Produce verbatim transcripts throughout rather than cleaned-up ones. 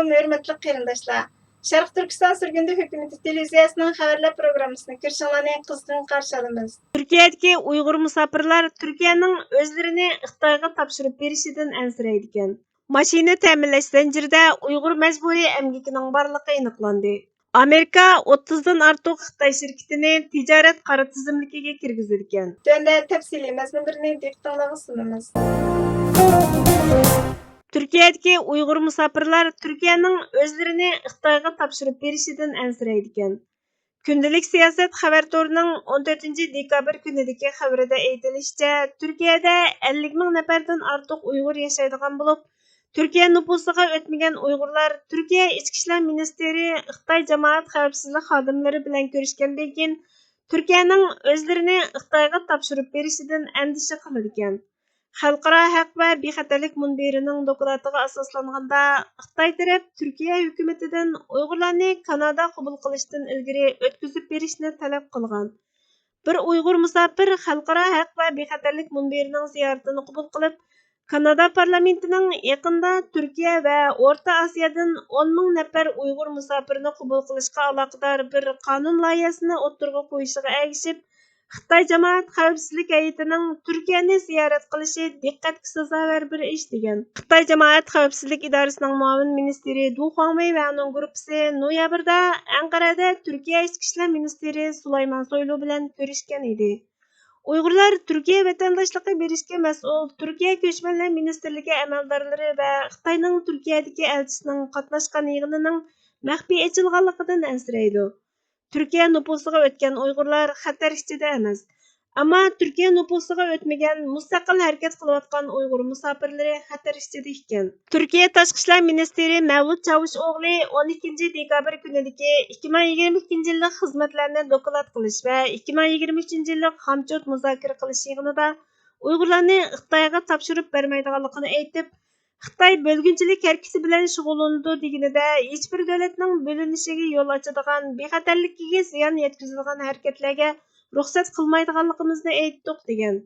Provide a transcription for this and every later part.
ھۆرمەتلىك قېرىنداشلار، شەرقىي تۈركىستان سۈرگۈندە ھۆكۈمىتى تېلېۋىزىيەسىنىڭ خەۋەرلەر پروگراممىسىنى كۆرۈشۈڭلارنى قىزغىن قارشى ئالىمىز. تۈركىيەدىكى ئۇيغۇر مۇساپىرلار تۈركىيەنىڭ ئۆزلىرىنى خىتايغا تاپشۇرۇپ بېرىشىدىن ئەنسىرەيدىكەن. ماشىنا تەمىنلەش زەنجىرىدە ئۇيغۇر مەجبۇرىي ئەمگىكىنىڭ بارلىقى ئېنىقلاندى. ئامېرىكا ئوتتۇزدىن ئارتۇق خىتاي شىركىتىنى تىجارەت قارا تىزىملىكىگە كىرگۈزىدىكەن. تۆۋەندە تەپسىلىي مەزمۇنلىرىنى دىققىتىڭلارغا سۇنىمىز. تۈركىيەدىكى ئۇيغۇر مۇساپىرلار تۈركىيەنىڭ ئۆزلىرىنى خىتايغا تاپشۇرۇپ بېرىشىدىن ئەنسىرەيدىكەن. كۈندىلىك سىياسەت خەۋەر تورىنىڭ ئون تۆتىنچى دېكابىر كۈنىدىكى خەۋىرىدە ئېيتىلىشىچە، تۈركىيەدە ئەللىك مىڭ نەپەردىن ئارتۇق ئۇيغۇر ياشايدىغان بولۇپ، تۈركىيە نوپۇسىغا ئۆتمىگەن ئۇيغۇرلار تۈركىيە ئىچكى ئىشلار مىنىستىرى خىتاي جامائەت خەۋپسىزلىك خادىملىرى بىلەن كۆرۈشكەندىن كېيىن، تۈركىيەنىڭ ئۆزلىرىنى خىتايغا تاپشۇرۇپ بېرىشىدىن ئەندىشە قىلىدىكەن. خەلقئارا ھەق ۋە بىخەتەرلىك مۇنبىرىنىڭ دوكلاتىغا ئاساسلانغاندا، خىتاي تەرەپ تۈركىيە ھۆكۈمىتىدىن ئۇيغۇرلارنى كانادا قوبۇل قىلىشتىن ئىلگىرى ئۆتكۈزۈپ بېرىشنى تەلەپ قىلغان. بىر ئۇيغۇر مۇساپىر خەلقئارا ھەق ۋە بىخەتەرلىك مۇنبىرىنىڭ زىيارىتىنى قوبۇل قىلىپ، كانادا پارلامېنتىنىڭ يېقىندا تۈركىيە ۋە ئورتا ئاسىيادىن ئون مىڭ نەپەر ئۇيغۇر مۇساپىرىنى قوبۇل قىلىشقا ئالاقىدار بىر قانۇن لايىھەسىنى ئوتتۇرىغا قويۇشىغا ئەگىشىپ، خىتاي جامائەت خەۋپسىزلىك ھەيئىتىنىڭ تۈركىيەنى زىيارەت قىلىشى دىققەتكە سازاۋەر بىر ئىش، دېگەن. خىتاي جامائەت خەۋپسىزلىك ئىدارىسىنىڭ مۇئاۋىن مىنىستىرى دۇ خۇاڭۋېي ۋە ئۇنىڭ گۇرۇپپىسى نويابىردا ئەنقەرەدە تۈركىيە ئىچكى ئىشلار مىنىستىرى سۇلايمان سويلۇ بىلەن كۆرۈشكەن ئىدى. ئۇيغۇرلار تۈركىيە ۋەتەنداشلىقى بېرىشكە مەسئۇل تۈركىيە كۆچمەنلەر مىنىستىرلىكى ئەمەلدارلىرى ۋە خىتاينىڭ تۈركىيەدىكى ئەلچىسىنىڭ قاتناشقان يىغىنىنىڭ مەخپىي ئېچىلغانلىقىدىن ئەنسىرەيدۇ. تۈركىيە نوپۇسىغا ئۆتكەن ئۇيغۇرلار خەتەر ئىچىدە ئەمەس. ئەمما تۈركىيە نوپۇسىغا ئۆتمىگەن، مۇستەقىل ھەرىكەت قىلىۋاتقان ئۇيغۇر مۇساپىرلىرى خەتەر ئىچىدە ئىكەن. تۈركىيە تاشقى ئىشلار مىنىستىرى مەۋلۇت چاۋۇشئوغلى ئون ئىككىنچى دېكابىر كۈنىدىكى ئىككى مىڭ يىگىرمە ئىككىنچى يىللىق خىزمەتلەرنى دوكلات قىلىش ۋە ئىككى مىڭ يىگىرمە ئۈچىنچى يىللىق خامچوت مۇزاكىرە قىلىش يىغىنىدا ئۇيغۇرلارنى خىتايغا تاپشۇرۇپ بەرمەيدىغانلىقىنى ئېيتىپ، خىتاي بۆلگۈنچىلىك ھەرىكىتى بىلەن شۇغۇللىنىدۇ دېگىنىدە، ھېچبىر دۆلەتنىڭ بۆلۈنۈشىگە يول ئاچىدىغان، بىخەتەرلىكىگە زىيان يەتكۈزىدىغان ھەرىكەتلەرگە رۇخسەت قىلمايدىغانلىقىمىزنى ئېيتتۇق، دېگەن.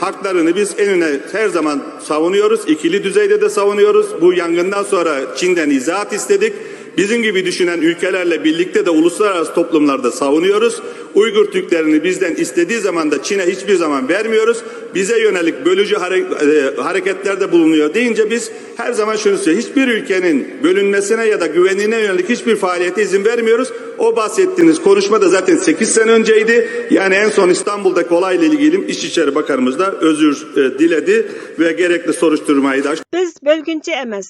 Haklarını biz en öne her zaman savunuyoruz. İkili düzeyde de savunuyoruz. Bu yangından sonra Çin'den izahat istedik. Bizim gibi düşünen ülkelerle birlikte de uluslararası toplumlarda savunuyoruz. Uygur Türklerini bizden istediği zaman da Çin'e hiçbir zaman vermiyoruz. Bize yönelik bölücü hare- e, hareketlerde bulunuyor deyince biz her zaman şunu söylüyoruz. Hiçbir ülkenin bölünmesine ya da güvenliğine yönelik hiçbir faaliyete izin vermiyoruz. O bahsettiğiniz konuşma da zaten sekiz sene önceydi. Yani en son İstanbul'daki olayla ilgili İçişleri Bakanımız da özür e, diledi ve gerekli soruşturmayı da açtı. بىز بۆلگۈنچى ئەمەس،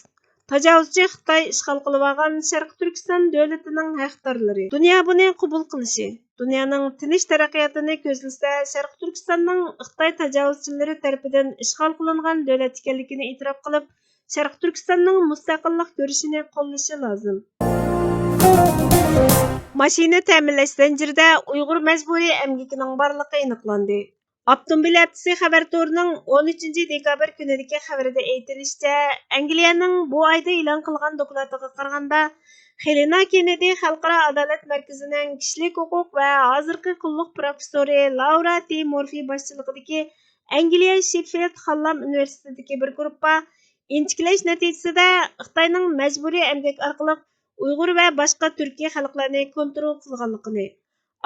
تاجاۋۇزچى خىتاي ئىشغال قىلىۋالغان شەرقىي تۈركىستان دۆلىتىنىڭ ھەقدارلىرى. دۇنيا بۇنى قوبۇل قىلىشى، دۇنيانىڭ تىنچ تەرەققىياتىنى كۆزلىسە، شەرقىي تۈركىستاننىڭ خىتاي تاجاۋۇزچىلىرى تەرىپىدىن ئىشغال قىلىنغان دۆلەت ئىكەنلىكىنى ئېتىراپ قىلىپ، شەرقىي تۈركىستاننىڭ مۇستەقىللىق كۈرىشىنى قوللىشى لازىم. ماشىنا تەمىنلەش زەنجىرىدە ئۇيغۇر مەجبۇرىي ئەمگىكىنىڭ بارلىقى ئېنىقلاندى. ئاپتوموبىل ھەپتىسى خەۋەر تورىنىڭ ئون ئۈچىنچى دېكابىر كۈنىدىكى خەۋىرىدە ئېيتىلىشىچە، ئەنگلىيەنىڭ بۇ ئايدا ئېلان قىلغان دوكلاتىغا قارىغاندا، خېلىنا كېننېدى خەلقئارا ئادالەت مەركىزىنىڭ كىشىلىك ھوقۇق ۋە ھازىرقى قۇللۇق پروفېسسورى لاۋرا تى مورفى باشچىلىقىدىكى ئەنگلىيە شېففىلد خانلام ئۇنىۋېرسىتېتىدىكى بىر گۇرۇپپا ئىنچىكىلەش نەتىجىسىدە خىتاينىڭ مەجبۇرىي ئەمگەك ئارقىلىق ئۇيغۇر ۋە باشقا تۈركىي خەلقلەرنى كونترول قىلغانلىقىنى،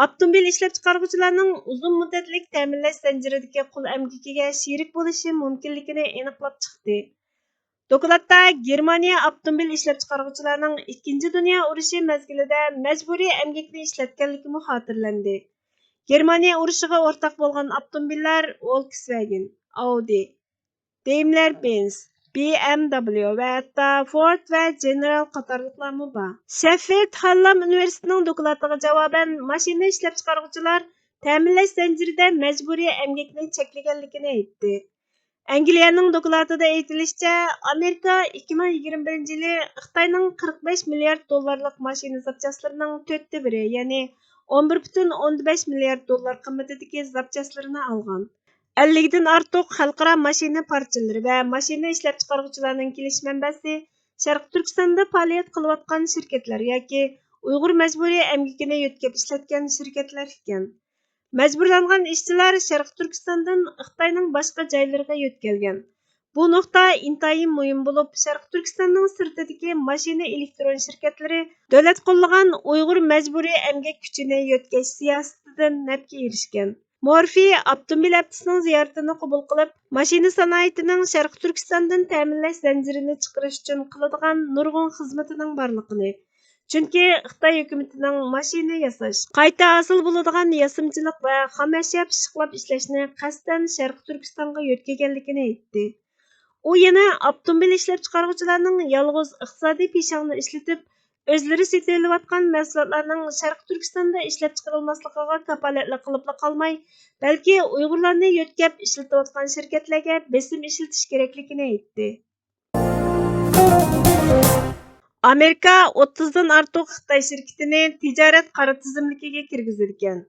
ئاپتوموبىل ئىشلەپچىقارغۇچىلارنىڭ ئۇزۇن مۇددەتلىك تەمىنلەش زەنجىرىدىكى قۇل ئەمگىكىگە شېرىك بولۇشى مۇمكىنلىكىنى ئېنىقلاپ چىقتى. دوكلاتتا گېرمانىيە ئاپتوموبىل ئىشلەپچىقارغۇچىلارنىڭ ئىككىنچى دۇنيا ئۇرۇشى مەزگىلىدە مەجبۇرىي ئەمگەكنى ئىشلەتكەنلىكىمۇ خاتىرىلەندى. گېرمانىيە ئۇرۇشىغا ئورتاق بولغان ئاپتوموبىللار ۋولكسۋاگېن، ئاۋدى، دېيملېر بېنز، بى ئېم دەبليۇ ۋە ھەتتا فورد ۋە جېنېرال قاتارلىقلارمۇ بار. شېففىلد خانلام ئۇنىۋېرسىتېتىنىڭ دوكلاتىغا جاۋابەن، ماشىنا ئىشلەپچىقارغۇچىلار تەمىنلەش زەنجىرىدە مەجبۇرىي ئەمگەكنى چەكلىگەنلىكىنى ئېيتتى. ئەنگلىيەنىڭ دوكلاتىدا ئېيتىلىشىچە، ئامېرىكا ئىككى مىڭ يىگىرمە بىرىنچى يىلى خىتاينىڭ قىرىق بەش مىليارد دوللارلىق ماشىنا زاپچاسلىرىنىڭ تۆتتە بىرى، يەنى ئون بىر پۈتۈن ئوندىن بەش مىليارد دوللار قىممىتىدىكى زاپچاسلىرىنى ئالغان. ئەللىكتىن ئارتۇق خەلقئارا ماشىنا پارچىلىرى ۋە ماشىنا ئىشلەپچىقارغۇچىلارنىڭ كېلىش مەنبەسى شەرقىي تۈركىستاندا پائالىيەت قىلىۋاتقان شىركەتلەر ياكى ئۇيغۇر مەجبۇرىي ئەمگىكىنى يۆتكەپ ئىشلەتكەن شىركەتلەر ئىكەن. مەجبۇرلانغان ئىشچىلار شەرقىي تۈركىستاندىن خىتاينىڭ باشقا جايلىرىغا يۆتكەلگەن. بۇ نۇقتا ئىنتايىن مۇھىم بولۇپ، شەرقىي تۈركىستاننىڭ سىرتىدىكى ماشىنا ئېلېكترون شىركەتلىرى دۆلەت قوللىغان ئۇيغۇر مەجبۇرىي ئەمگەك كۈچىنى يۆتكەش سىياسىتىدىن نەپكە ئېرىشكەن. مورفى ئاپتوموبىل ھەپتىسىنىڭ زىيارىتىنى قوبۇل قىلىپ، ماشىنا سانائىتىنىڭ شەرقىي تۈركىستاندىن تەمىنلەش زەنجىرىنى چىقىرىش ئۈچۈن قىلىدىغان نۇرغۇن خىزمىتىنىڭ بارلىقىنى، چۈنكى خىتاي ھۆكۈمىتىنىڭ ماشىنا ياساش، قايتا ھاسىل بولىدىغان ياسىمىچىلىق ۋە خام ئەشيا پىششىقلاپ ئىشلەشنى قەستەن شەرقىي تۈركىستانغا يۆتكىگەنلىكىنى ئېيتتى. ئۇ يەنە ئاپتوموبىل ئىشلەپچىقارغۇچىلارنىڭ يالغۇز ئىقتىسادىي پىشاڭنى ئىشلىتىپ، ئۆزلىرى سېتىۋېلىۋاتقان مەھسۇلاتلارنىڭ شەرقىي تۈركىستاندا ئىشلەپچىقىرىلماسلىقىغا كاپالەتلىك قىلىپلا قالماي، بەلكى ئۇيغۇرلارنى يۆتكەپ ئىشلىتىۋاتقان شىركەتلەرگە بېسىم ئىشلىتىش كېرەكلىكىنى ئېيتتى. ئامېرىكا ئوتتۇزدىن ئارتۇق خىتاي شىركىتىنى تىجارەت قارا تىزىملىكىگە كىرگۈزىدىكەن.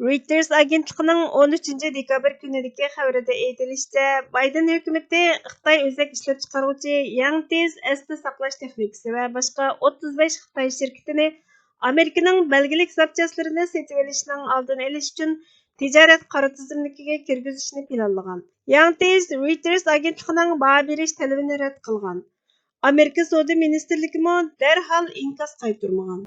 رويتېرس ئاگېنتلىقىنىڭ ئون ئۈچىنچى دېكابىر كۈنىدىكى خەۋىرىدە ئېيتىلىشىچە، بايدېن ھۆكۈمىتى خىتاي ئۆزەك ئىشلەپچىقارغۇچى ياڭتىز ئەستە ساقلاش تېخنىكىسى ۋە باشقا ئوتتۇز بەش خىتاي شىركىتىنى ئامېرىكىنىڭ بەلگىلىك زاپچاسلىرىنى سېتىۋېلىشىنىڭ ئالدىنى ئېلىش ئۈچۈن تىجارەت قارا تىزىملىكىگە كىرگۈزۈشنى پىلانلىغان. ياڭتىز رويتېرس ئاگېنتلىقىنىڭ باھا بېرىش تەلىپىنى رەت قىلغان. ئامېرىكا سودا مىنىستىرلىكىمۇ دەرھال ئىنكاس قايتۇرمىغان.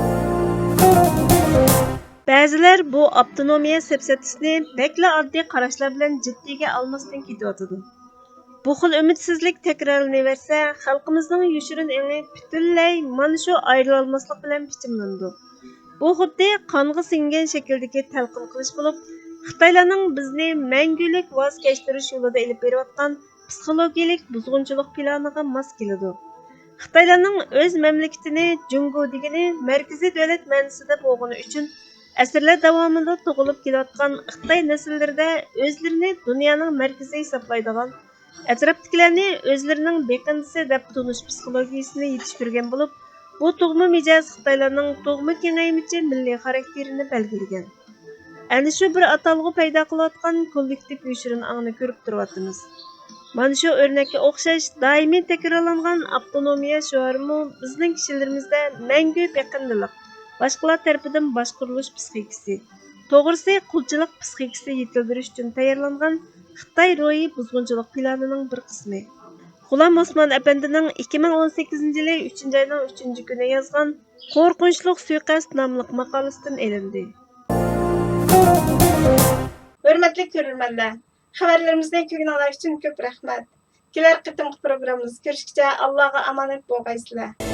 بەزىلەر بۇ ئاپتونومىيە سەپسەتىسىنى بەكلا ئاددىي قاراشلار بىلەن جىددىيگە ئالماستىن كېتىۋاتىدۇ. بۇ خىل ئۈمىدسىزلىك تەكرارلىنىۋەرسە، خەلقىمىزنىڭ يوشۇرۇن ئېڭى پۈتۈنلەي مانا شۇ ئايرىلالماسلىق بىلەن پىچىملىنىدۇ. بۇ خۇددى قانغا سىڭگەن شەكىلدىكى تەلقىن قىلىش بولۇپ، خىتايلارنىڭ بىزنى مەڭگۈلۈك ۋاز كەچتۈرۈش يولىدا ئېلىپ بېرىۋاتقان پسىخولوگىيەلىك بۇزغۇنچىلىق پىلانىغا ماس كېلىدۇ. خىتايلارنىڭ ئۆز مەملىكىتىنى جۇڭگو دېگىنى مەركىزىي دۆلەت مەنىسىدە بولغىنى ئۈچۈن، ئەسىرلەر داۋامىدا تۇغۇلۇپ كېلىۋاتقان خىتاي نەسىللىرىدە ئۆزلىرىنى دۇنيانىڭ مەركىزى ھېسابلايدىغان، ئەتراپتىكىلەرنى ئۆزلىرىنىڭ بېقىندىسى دەپ تونۇش پسىخولوگىيىسىنى يېتىشتۈرگەن بولۇپ، بۇ تۇغما مىجەز خىتايلارنىڭ تۇغما كېڭەيمىچى مىللىي خاراكتېرىنى بەلگىلىگەن. ئەنە شۇ بىر ئاتالغۇ پەيدا قىلىۋاتقان كوللېكتىپ يوشۇرۇن ئاڭنى كۆرۈپ تۇرۇۋاتىمىز. مانا شۇ ئۆرنەككە ئوخشاش دائىمىي تەكرارلانغان ئاپتونومىيە شوئارىمۇ بىزنىڭ كىشىلىرىمىزدە مەڭگۈ بېقىندىلىق، باشقىلار تەرىپىدىن باشقۇرۇلۇش پسىخىكىسى، توغرىسى، قۇلچىلىق پسىخىكىسى يېتىلدۈرۈش ئۈچۈن تەييارلانغان خىتاي روھىي بۇزغۇنچىلىق پىلانىنىڭ بىر قىسمى. غۇلام ئوسمان ئەپەندىنىڭ ئىككى مىڭ ئون سەككىزىنچى يىلى ئۈچىنچى ئاينىڭ ئۈچىنچى كۈنى يازغان قورقۇنچلۇق سۇيىقەست ناملىق ماقالىسىدىن ئېلىندى. ھۆرمەتلىك كۆرۈرمەنلەر، خەۋەرلىرىمىزنى كۆرگىنىڭلار ئۈچۈن كۆپ رەھمەت. كېلەر قېتىمقى پروگراممىمىزدا كۆرۈشكىچە ئاللاغا ئامانەت بولغايسىلەر.